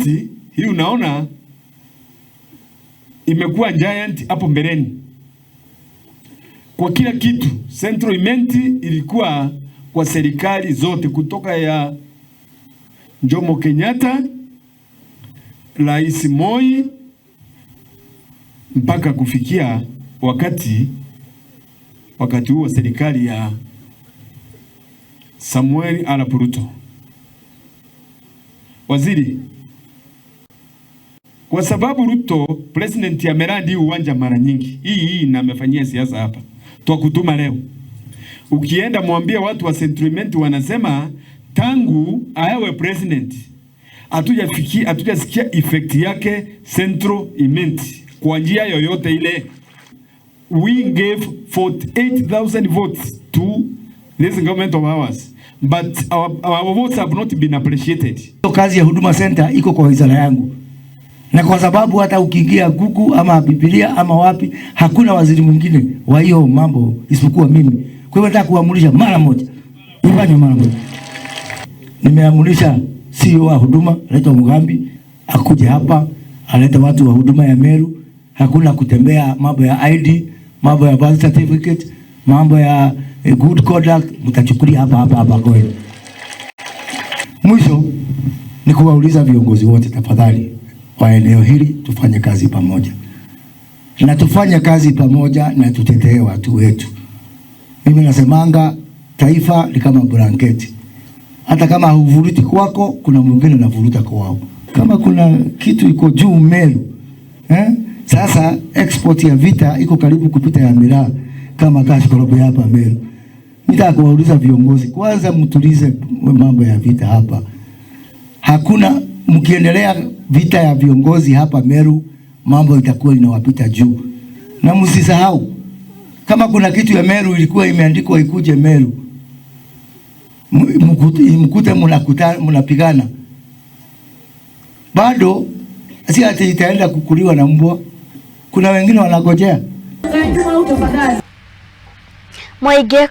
Hii unaona imekuwa giant hapo mbeleni kwa kila kitu. Central Imenti ilikuwa kwa serikali zote kutoka ya Jomo Kenyatta, Rais Moi mpaka kufikia wakati huo serikali ya Samuel Arap Ruto. Waziri, kwa sababu Ruto president ameradi uwanja mara nyingi hii hii na amefanyia siasa hapa, twakutuma leo. Ukienda mwambie watu wa Central wanasema tangu awe president hatujafikia hatujasikia effect yake Central Imenti kwa njia yoyote ile. We gave 48,000 votes to this government of ours, but our votes have not been appreciated. Kazi ya Huduma Center iko kwa wizara yangu, na kwa sababu hata ukiingia Google ama Biblia ama wapi, hakuna waziri mwingine wa hiyo mambo isipokuwa mimi. Kwa hiyo nataka kuamurisha mara moja, ifanye mara moja. Nimeamurisha CEO wa huduma anaitwa Mugambi akuje hapa, alete watu wa huduma ya Meru. Hakuna kutembea mambo ya ID, mambo ya birth certificate, mambo ya good conduct, mtachukulia hapa hapa hapa kwenu. Mwisho ni kuwauliza viongozi wote, tafadhali, wa eneo hili tufanye kazi pamoja, na tufanye kazi pamoja na tutetee watu wetu. Mimi nasemanga taifa ni kama blanketi, hata kama huvuruti kwako, kuna mwingine anavuruta kwao. Kama kuna kitu iko juu Meru, eh? Sasa export ya vita iko karibu kupita ya miraa kama cash crop hapa Meru. Nitaka kuwauliza viongozi kwanza, mtulize mambo ya vita hapa. Hakuna, mkiendelea vita ya viongozi hapa Meru, mambo itakuwa inawapita juu. Na msisahau kama kuna kitu ya Meru ilikuwa imeandikwa ikuje Meru, mkute mnakutana mnapigana, bado si ati itaenda kukuliwa na mbwa. Kuna wengine wanagojea. Mwaige.